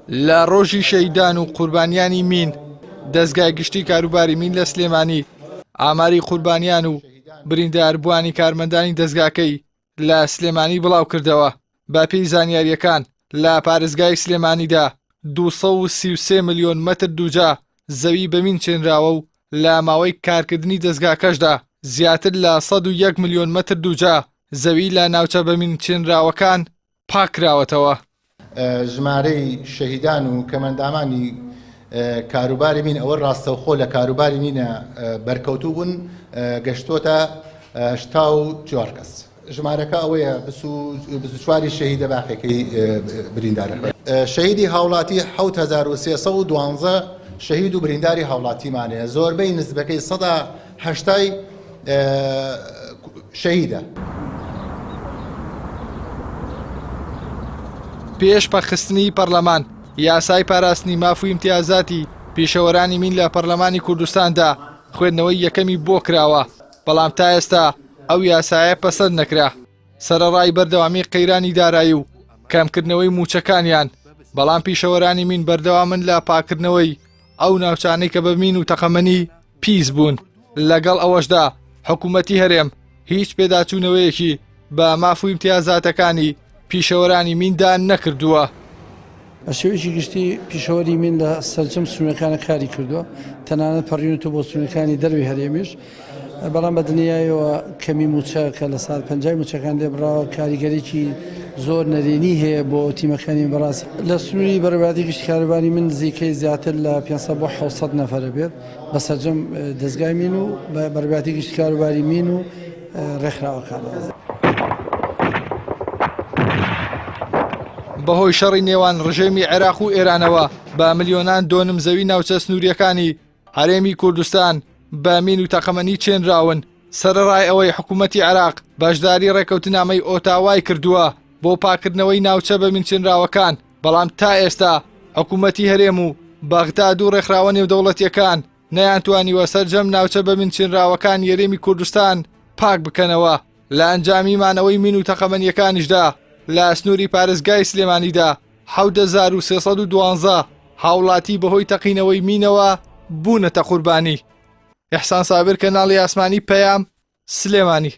لە ڕۆژی شەهیدان و قوربانیانی مین، دەزگای گشتی کاروباری مین لە سلێمانی ئاماری قوربانیان و برینداربووانی کارمەندانی دەزگاکەی لە سلێمانی بڵاوکردەوە. بەپێی زانیارییەکان لە پارێزگای سلێمانیدا 233 ملیۆن مەتر دووجا زەوی بە مین چێنراوە و لە ماوەی کارکردنی دەزگاکەشدا زیاتر لە 101 ملیۆن مەتر دووجا زەوی لە ناوچە بە مین چێنراوەکان پاککراوەتەوە. ژمارەی شەهیدان و کەمئەندامانی کاروباری مین ئەوە ڕاستەوخۆ لە کاروباری مینە بەرکەوتوو بوون گەشتۆتە 84 کەس. ژمارەکە ئەوەیە 24 شەهیدە باقیەکەی بریندارە. شەهیدی هاوڵاتی 7312 شەهید و برینداری هاوڵاتیمان هەیە زۆربەی نسبەکەی سەدا هەشتای شەهیدە. پێش پەکخستنی پەرلەمان، یاسای پاراستنی ماف و ئیمتیازاتی پیشەوەرانی مین لە پەرلەمانی کوردستاندا خوێندنەوەی یەکەمی بۆ کراوە، بەڵام تا ئێستا ئەو یاسایە پەسەند نەکرا. سەرەڕای بەردەوامی قەیرانی دارایی و کەمکردنەوەی مووچەکانیان، بەڵام پیشەوەرانی مین بەردەوامن لە پاککردنەوەی ئەو ناوچانەی کە بە مین و تەقەمەنی پیس بوون. لەگەڵ ئەوەشدا حکوومەتی هەرێم هیچ پێداچوونەوەیەکی بە ماف و ئیمتیازاتەکانی پیشەوەرانی میندا نەکردووە. بە شێوەیەکی گشتی پیشەوەری مین لە سەرجەم سنوورەکانە کاری کردووە، تەنانەت پەڕیونەتەوە بۆ سنوورەکانی دەرەوەی هەرێمیش، بەڵام بە دڵنیایەوە کەمی مووچە کە لە سال پەنجای مووچەکان لێبڕاوە کاریگەریی زۆر نەرێنی هەیە بۆ تیمەکانی بەڕاستی لە سنووری بەڕێوەبەرایەتی گشتی کاروباری من نزیکەی زیاتر لە 500 بۆ 600 نەفەرە بێت بە سەرجەم دەزگای مین و بەڕێوەبەرایەتی گشتی کاروباری مین و ڕێکخراوەکانەوە. بەهۆی شەڕی نێوان ڕژێمی عێراق و ئێرانەوە بە ملیۆنان دۆنم زەوی ناوچە سنووریەکانی هەرێمی کوردستان بە مین و تەقەمەنی چێنراون، سەرەڕای ئەوەی حکوومەتی عێراق بەشداری ڕێککەوتنامەی ئۆتاوای کردووە بۆ پاکردنەوەی ناوچە بە مینچێنراوەکان، بەڵام تا ئێستا حکوومەتی هەرێم و بەغداد و ڕێکخراوە نێودەوڵەتییەکان نەیانتوانیوە سەرجەم ناوچە بە مینچێنراوەکانی هەرێمی کوردستان پاک بکەنەوە. لە ئەنجامی مانەوەی مین و تەقەمەنییەکانیشدا لە سنووری پارێزگای سلێمانیدا 7312 هاوڵاتی بەهۆی تەقینەوەی مینەوە بوونەتە قوربانی. ئیحسان سابر کەناڵی ئاسمانی پەیام، سلێمانی.